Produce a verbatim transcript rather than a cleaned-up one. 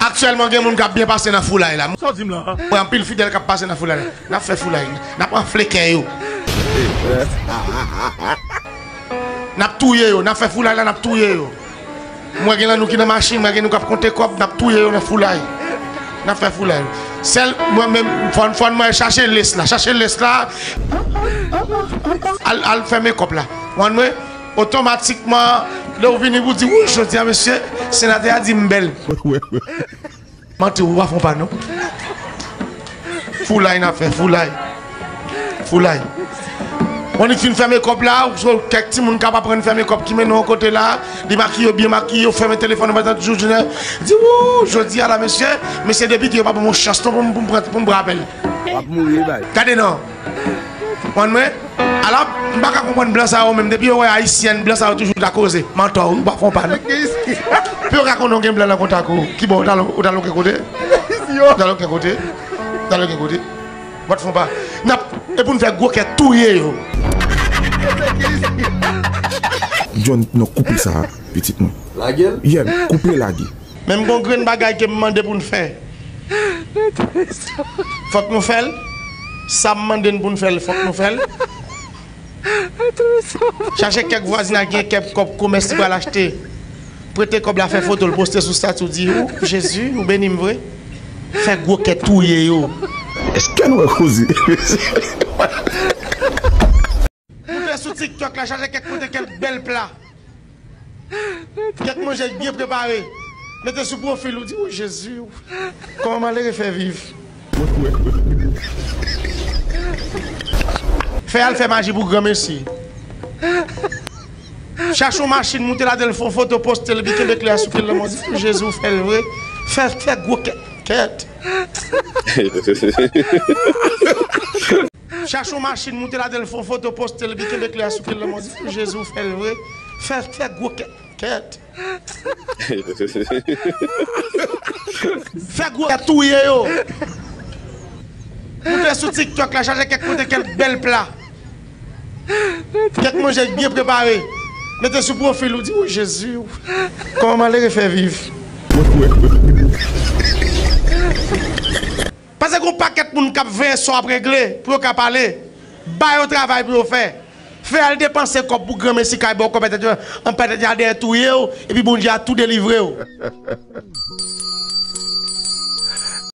Aktyèlman, gen moun k ap byen pase nan foulay la. Sa w di m la? Mwen, anpil fidèl k ap pase nan foulay la. N ap fè foulay. N ap anfle kè yo. N ap touye yo. N ap fè foulay la, n ap touye yo. Mwen gen nan nou ki nan machin, mwen gen nou k ap konte kòb, n ap touye yo nan foulay. N ap fè foulay. Sèl, mwen menm, fò n, fò n mwen chache lès la. Chache lès la. Al, al fè mekòp la. Ou konprann mwen? Otomatikman, lè w vini pou di, wi, jodi a, mesye, senatè a di m bèl. Manti, ou pa fè yon pa non. Foulay n ap fè, foulay. Foulay. Ou annik fin fè mekòp la, ou so kèk timoun k ap aprann fè mekòp ki mennen w yon kote la, li makiye w, byen makiye w, fèmen telefòn ou pandan toujou jounen. Di, wou, jodi a la, mesye, mesye depite yo pa ban m yon chans non pou m, pou m pran, pou m pran apèl. W ap mouri, bay. Gade non. Konprann mwen? Ala, m pa ka konprann blan sa yo menm. Depi yo wè ayisyèn, blan sa yo toujou ta koze. Mantò, wi, ou pa fè yon pa non. Pou yo ka konnen w gen blan nan kontak ou, ki bò, ou t al, ou t al okenn kote? Ou t al okenn kote? Ou t al okenn kote? Ou pa t fè yon pa. N ap, e pou n fè gwo kè touye yo. John, non, koupe sa, pitit mwen. Lage l? Yeah, koupe lage. Menm gon grenn bagay ke m mande pou n fè. Fòk nou fè l. Sa m mande n pou n fè l, fòk nou fè l. Chache kèk vwazinaj ki gen kèk kòb komès li pral achte. Prete kòb la, fè foto l, poste sou stati w, di, ou, Jezi, ou beni m vre. Fè gwo kè touye yo. Èske nou wè koze? Moute sou TikTok la, chache kèk kote kèk bèl pla. Kèk manje k byen prepare. Mete sou pwofil ou, di, o Jezi, kòman malere fè viv. Fè al fè maji pou granmesi. Chache yon machin, moute ladan l, fè yon foto, poste l, epi kenbe klè a sou pye l, lanmò, di, o Jezi, ou fè l vre. Fè, fè gwo kè, kèt. Chache yon machin, moute ladan l, fè yon foto, poste l, epi kenbe klè a sou pye l, lanmò, di, o Jezi, ou fè l vre. Fè, fè gwo kè, kèt. Fè gwo kè touye yo. Moute sou TikTok la, chache kèk kote kèk bèl pla. Kèk manje k byen prepare. Mete sou pwofil ou, di, o Jezi, kòman malere fè viv. Paske gon pakèt moun k ap veye sa w ap regle pou yo ka pale. Ba yo travay pou yo fè. Fè al depanse kòb pou granmesi kay ba w kòb, pètèt yo, an pètèt y a dèyè touye w, epi Bondye a tou delivre w.